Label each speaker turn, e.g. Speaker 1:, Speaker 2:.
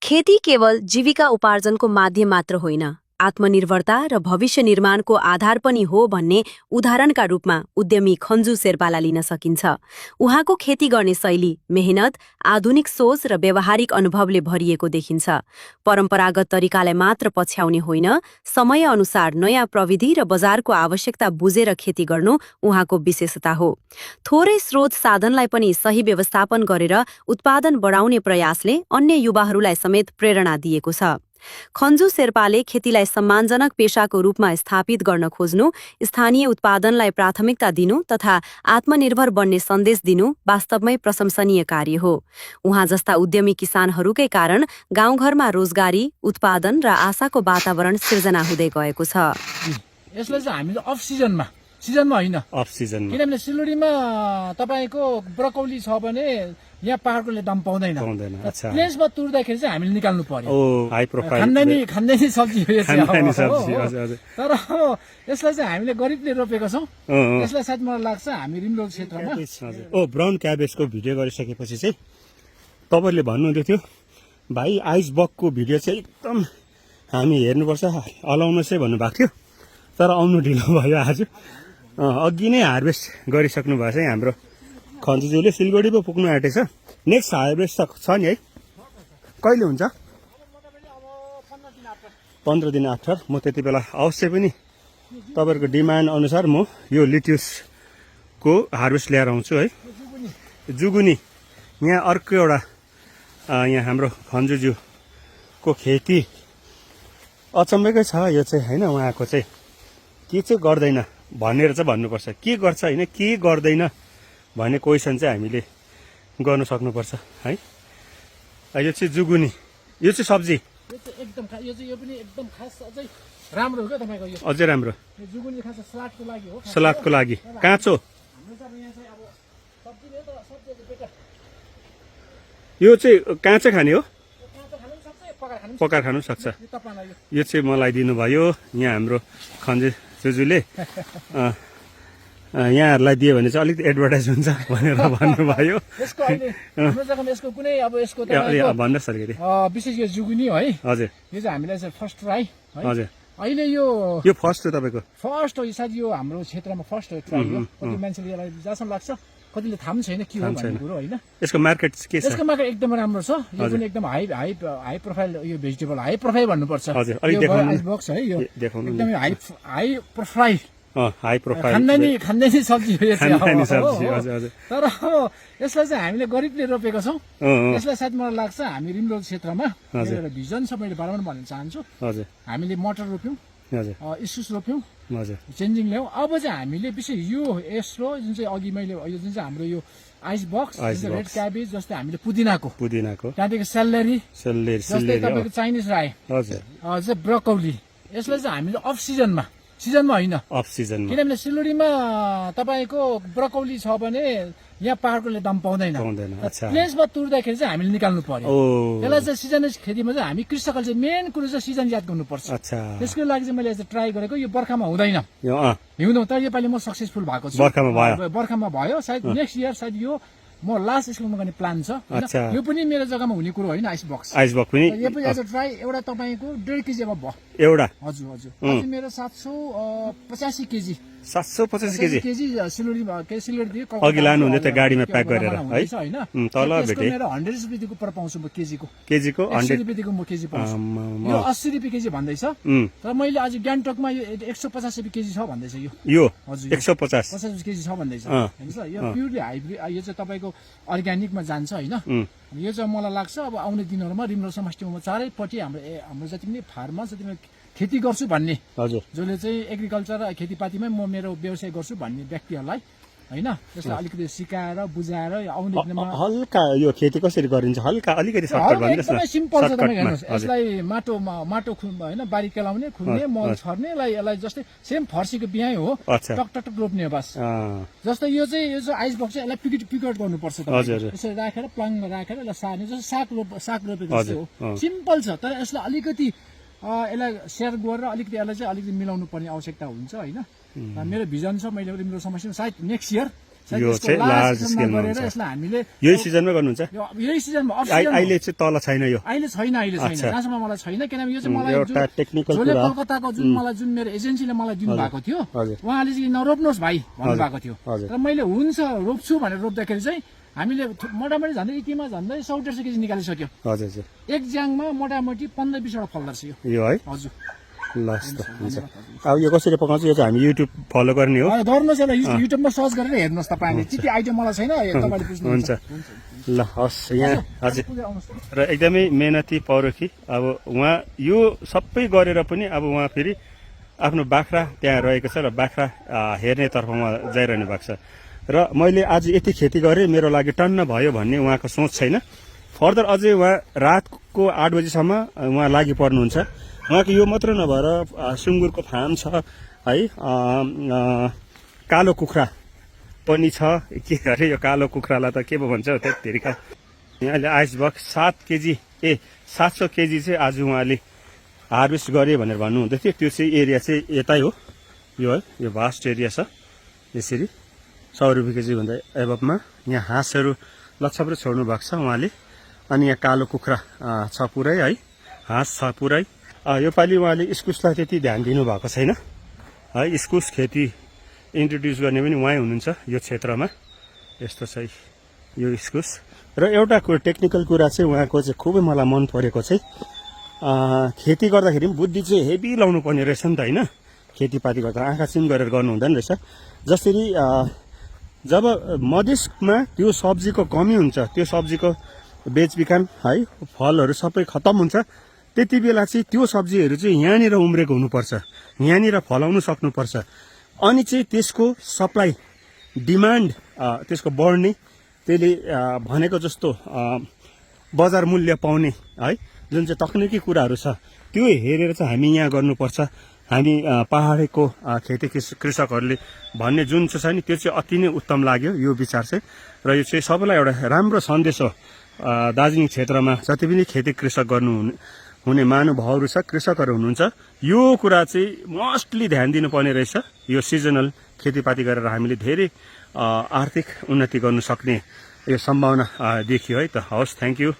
Speaker 1: खेती केवल जीविका उपार्जनको माध्यम मात्र होइन, आत्मनिर्भरता र भविष्य निर्माणको आधार पनि हो भन्ने उदाहरणका रूपमा उद्यमी खन्जु शेर्पालाई लिन सकिन्छ। उहाँको खेती गर्ने शैली, मेहनत, आधुनिक सोच र व्यावहारिक अनुभवले भरिएको देखिन्छ। परम्परागत तरिकालाई मात्र पछ्याउने होइन, समय अनुसार नयाँ प्रविधि र बजारको आवश्यकता बुझेर खेती गर्नु उहाँको विशेषता हो। थोरै स्रोत साधनलाई पनि सही व्यवस्थापन गरेर उत्पादन बढाउने प्रयासले अन्य युवाहरूलाई समेत प्रेरणा दिएको छ। खन्जु शेर्पाले खेतीलाई सम्मानजनक पेशाको रूपमा स्थापित गर्न खोज्नु, स्थानीय उत्पादनलाई प्राथमिकता दिनु तथा आत्मनिर्भर बन्ने सन्देश दिनु वास्तवमै प्रशंसनीय कार्य हो। उहाँ जस्ता उद्यमी किसानहरूकै कारण गाउँघरमा रोजगारी, उत्पादन र आशाको वातावरण सिर्जना हुँदै गएको छ।
Speaker 2: यसलाई चाहिँ हामीले अफ सिजनमा होइन,
Speaker 3: अफ सिजनमा,
Speaker 2: किनभने सिलगढीमा तपाईको ब्रोकौली छ भने यहाँ पहाडकोले दाम पाउँदैन। प्लेन्समा तुर्दाखेरि चाहिँ हामीले निकाल्नु पर्यो।
Speaker 3: हाई प्रोफाइल
Speaker 2: खान्दैनी सब्जी हो यो
Speaker 3: खान्दैनी
Speaker 2: चाहिँ।
Speaker 3: सब्जी, हजुर।
Speaker 2: तर यसलाई चाहिँ हामीले गरिबले रोपेका छौँ। यसलाई सायद मलाई लाग्छ हामी रिमलोड क्षेत्रमा
Speaker 3: ब्राउन क्याबेजको भिडियो गरिसकेपछि चाहिँ तपाईले भन्नुहुँदै थियो भाइ आइस बगको भिडियो चाहिँ एकदम हामी हेर्नुपर्छ, अलाउनुहोस् है भन्नुभएको थियो। तर आउनु ढिलो भयो। आज अघि नै हार्भेस्ट गरिसक्नु भएको छ हाम्रो खन्जुले। सिलगढी पो पुग्नु आँटेछ। नेक्स्ट हार्भेस्ट छ नि है, कहिले हुन्छ? 15 दिन आफ्टर। म त्यति बेला अवश्य पनि तपाईँहरूको डिमान्ड अनुसार म यो लिट्युसको हार्भेस्ट लिएर आउँछु है। जुगुनी यहाँ अर्को एउटा यहाँ हाम्रो खन्जुज्यूको खेती अचम्मकै छ यो चाहिँ होइन। उहाँको चाहिँ के चाहिँ गर्दैन भनेर चाहिँ भन्नुपर्छ, के गर्छ होइन के गर्दैन भन्ने क्वेसन चाहिँ हामीले गर्नु सक्नुपर्छ है। यो चाहिँ जुगुनी, यो चाहिँ सब्जी
Speaker 2: यो पनि एकदम खास अझै राम्रो हो क्या तपाईको यो
Speaker 3: अझै राम्रो।
Speaker 2: जुगुनी खास सलादको लागि हो,
Speaker 3: सलादको लागि काँचो। यो चाहिँ काँचो खाने हो, पकाएर खानु सक्छ। यो चाहिँ मलाई दिनुभयो यहाँ हाम्रो खन्जु जुजूले। यहाँहरूलाई दियो भने चाहिँ अलिकति एडभर्टाइज हुन्छ भनेर भन्नुभयो।
Speaker 2: यसको अहिले हाम्रो जग्गामा यसको कुनै अब यसको
Speaker 3: भन्नुहोस् अलिकति
Speaker 2: विशेष यो जुगुनी है।
Speaker 3: हजुर,
Speaker 2: यो चाहिँ हामीलाई चाहिँ फर्स्ट ट्राई है।
Speaker 3: हजुर,
Speaker 2: अहिले यो
Speaker 3: फर्स्ट हो तपाईँको?
Speaker 2: फर्स्ट हो सायद यो हाम्रो क्षेत्रमा फर्स्ट हो ट्राई हो। कति मान्छेले यसलाई जहाँसम्म लाग्छ कतिले थाहा पनि छैन के हो भन्ने कुरो होइन।
Speaker 3: यसको मार्केट के छ?
Speaker 2: यसको मार्केट एकदम राम्रो छ। यो पनि एकदम हाई प्रोफाइल यो भेजिटेबल हाई प्रोफाइल भन्नुपर्छ।
Speaker 3: हजुर, अलिक देखाउनु
Speaker 2: बक्स है यो
Speaker 3: देखाउनु।
Speaker 2: एकदमै हाई प्रोफाइल
Speaker 3: हाई प्रोफाइल
Speaker 2: खान्दैनी सब्जी हो यो चाहिँ।
Speaker 3: हजुर।
Speaker 2: तर यसलाई चाहिँ हामीले गरिबले रोपेका छौँ। यसलाई सायद मलाई लाग्छ हामी रिमलोड क्षेत्रमा एउटा भिजन छ, मैले बारम्बार भन्न चाहन्छु।
Speaker 3: हजुर,
Speaker 2: हामीले मटर रोप्यौँ,
Speaker 3: हजुर,
Speaker 2: इस्कुस रोप्यौँ,
Speaker 3: हजुर,
Speaker 2: चेन्जिङ ल्याउँ। अब चाहिँ हामीले विशेष यो यस्तो जुन चाहिँ अघि मैले यो जुन चाहिँ हाम्रो यो आइस बक्स, रेड क्याबेज जस्तै हामीले पुदिनाको त्यहाँदेखि सेलेरी जस्तै तपाईँको चाइनिज राई, हजुर, ब्रोकौली, यसलाई चाहिँ हामीले अफ सिजनमा होइन,
Speaker 3: अफ सिजनमा,
Speaker 2: किनभने सिलगढीमा तपाईँको ब्रोकौली छ भने यहाँ पहाडकोले दाम पाउँदैन। प्लेन्समा तुर्दाखेरि चाहिँ हामीले निकाल्नु पर्यो। यसलाई चाहिँ सिजनल खेतीमा चाहिँ हामी कृषकले चाहिँ मेन कुरो चाहिँ सिजन याद गर्नुपर्छ। त्यसको लागि चाहिँ मैले ट्राई गरेको। यो बर्खामा हुँदैन, हिउँदो, तर योपालि म सक्सेसफुल भएको छु। बर्खामा भयो। सायद नेक्स्ट इयर सायद यो म लास्ट स्कुलमा गर्ने प्लान छ। यो पनि मेरो जग्गामा हुने कुरो होइन। आइस बक्स
Speaker 3: पनि
Speaker 2: यो पनि एज अ ट्राई एउटा तपाईँको 1.5 केजी अब भयो
Speaker 3: एउटा।
Speaker 2: हजुर, मेरो 785 केजी
Speaker 3: 785 केजी
Speaker 2: सिलगढी
Speaker 3: अघि लानु हुँदै त्यो गाडीमा प्याक गरेर है तल भेटे।
Speaker 2: मेरो 100 रुपियाँको पर पाउँछु म केजीको
Speaker 3: 100
Speaker 2: रुपियाँको म केजी पाउँछु। यो 80 रुपियाँ केजी भन्दैछ, तर मैले आज गान्तोकमा यो 150 रुपियाँ केजी छ भन्दैछ। यो हजुर 150 केजी छ भन्दैछ। यो प्युरली हाइब्रिड, यो चाहिँ तपाईँको अर्ग्यानिकमा जान्छ होइन। यो चाहिँ मलाई लाग्छ अब आउने दिनहरूमा रिमलोड समष्टिमा म चारैपट्टि हाम्रो जति पनि फार्मर जति पनि खेती गर्छु भन्ने, जसले चाहिँ एग्रिकल्चर खेतीपातीमै म मेरो व्यवसाय गर्छु भन्ने व्यक्तिहरूलाई होइन, त्यसलाई अलिकति सिकाएर बुझाएर आउने दिनमा
Speaker 3: हल्का यो खेती कसरी गरिन्छ हल्का अलिकति सर्टकट भन्नुहोस् न।
Speaker 2: एकदमै सिम्पल छ। तपाईँ हेर्नुहोस्, यसलाई माटो होइन बारी केलाउने, खुन्ने, मल छर्ने, यसलाई जस्तै सेम फर्सीको बिहाइ हो, टक टक रोप्ने हो बस। जस्तै यो चाहिँ आइस बक्स चाहिँ यसलाई पिकेट गर्नुपर्छ। यसरी राखेर प्लङ राखेर यसलाई सार्ने, जस्तो साग रोपेको जस्तै हो। सिम्पल छ, तर यसलाई अलिकति यसलाई सेयर गरेर अलिकति यसलाई चाहिँ अलिकति मिलाउनु पर्ने आवश्यकता हुन्छ होइन। मेरो भिजन छ, मैले रिमलोड समस्या सायद नेक्स्ट इयर
Speaker 3: यो चाहिँ लार्ज स्केलमा हुन्छ
Speaker 2: यसलाई हामीले
Speaker 3: यही सिजनमै गर्नुहुन्छ
Speaker 2: यही सिजनमा
Speaker 3: अहिले चाहिँ तल छैन यो
Speaker 2: अहिले छैन जहाँसम्म मलाई छैन किनभने यो चाहिँ मलाई
Speaker 3: एउटा टेक्निकल
Speaker 2: जसले
Speaker 3: कुरा
Speaker 2: कलकत्ताको जुन मलाई जुन मेरो एजेन्सीले मलाई दिनुभएको थियो
Speaker 3: हजुर
Speaker 2: उहाँले चाहिँ नरोप्नुहोस् भाइ भन्नुभएको थियो
Speaker 3: हजुर
Speaker 2: र मैले हुन्छ रोप्छु भनेर रोप्दाखेरि चाहिँ हामीले मोटामोटी झन्डै यतिमा झन्डै 100-150 केजी निकालिसक्यो
Speaker 3: हजुर हजुर
Speaker 2: एक ज्याङमा मोटामोटी 15-20 वटा फल्दो रहेछ
Speaker 3: यो है
Speaker 2: हजुर
Speaker 3: लस् त हुन्छ अब यो कसरी पकाउँछ यो चाहिँ हामी युट्युब फलो गर्ने हो
Speaker 2: गर्नुहोस् होला युट्युबमा सर्च गरेर हेर्नुहोस् तपाईँले त्यति आइडिया मलाई छैन तपाईँले बुझ्नुहुन्छ
Speaker 3: ल हस् यहाँ हजुर र एकदमै मेहनती पौरखी अब उहाँ यो सबै गरेर पनि अब उहाँ फेरि आफ्नो बाख्रा त्यहाँ रहेको छ र बाख्रा हेर्नेतर्फ उहाँ जाइरहनु भएको छ र मैले आज यति खेती गरेँ मेरो लागि टन्न भयो भन्ने उहाँको सोच छैन फर्दर अझै उहाँ रातको 8 बजीसम्म उहाँ लागि पर्नुहुन्छ उहाँको यो मात्र नभएर सुँगुरको फार्म छ है कालो कुखुरा पनि छ के अरे यो कालो कुखुरालाई त के पो भन्छ त्यतिका यहाँ अहिले आइसबग 700 केजी चाहिँ आज उहाँले हार्भेस्ट गरे भनेर भन्नुहुँदै थियो त्यो चाहिँ एरिया चाहिँ यतै हो यो है यो भास्ट एरिया छ यसरी 100 रुपियाँ केजी भन्दा एबभमा यहाँ हाँसहरू लक्षापुरै छोड्नु भएको छ उहाँले अनि यहाँ कालो कुखुरा छ पुरै है हाँस छ पुरै योपालि उहाँले इस्कुसलाई त्यति ध्यान दिनुभएको छैन है इस्कुस खेती इन्ट्रोड्युस गर्ने पनि उहाँ हुनुहुन्छ यो क्षेत्रमा यस्तो चाहिँ यो इस्कुस र एउटा टेक्निकल कुरा चाहिँ उहाँको चाहिँ खुबै मलाई मन परेको चाहिँ खेती गर्दाखेरि पनि बुद्धि चाहिँ हेभी लाउनु पर्ने रहेछ नि त होइन खेतीपाती गर्दा आँखा चिम गरेर गर्नु हुँदैन रहेछ जसरी जब मधेसमा त्यो सब्जीको कमी हुन्छ त्यो सब्जीको बेचबिखन है फलहरू सबै खतम हुन्छ त्यति बेला चाहिँ त्यो सब्जीहरू चाहिँ यहाँनिर उम्रेको हुनुपर्छ यहाँनिर फलाउनु सक्नुपर्छ अनि चाहिँ त्यसको सप्लाई डिमान्ड त्यसको बढ्ने त्यसले भनेको जस्तो बजार मूल्य पाउने है जुन चाहिँ तकनिकी कुराहरू छ त्यो हेरेर चाहिँ हामी यहाँ गर्नुपर्छ हामी पहाडको खेती कृषकहरूले भन्ने जुन चाहिँ छ नि त्यो चाहिँ अति नै उत्तम लाग्यो यो विचार चाहिँ र यो चाहिँ सबैलाई एउटा राम्रो सन्देश हो दार्जिलिङ क्षेत्रमा जति पनि खेती कृषक हुने महानुभावहरू छ कृषकहरू हुनुहुन्छ यो कुरा चाहिँ मोस्टली ध्यान दिनुपर्ने रहेछ यो सिजनल खेतीपाती गरेर हामीले धेरै आर्थिक उन्नति गर्न सक्ने यो सम्भावना देखियो है त हवस् थ्याङ्क यू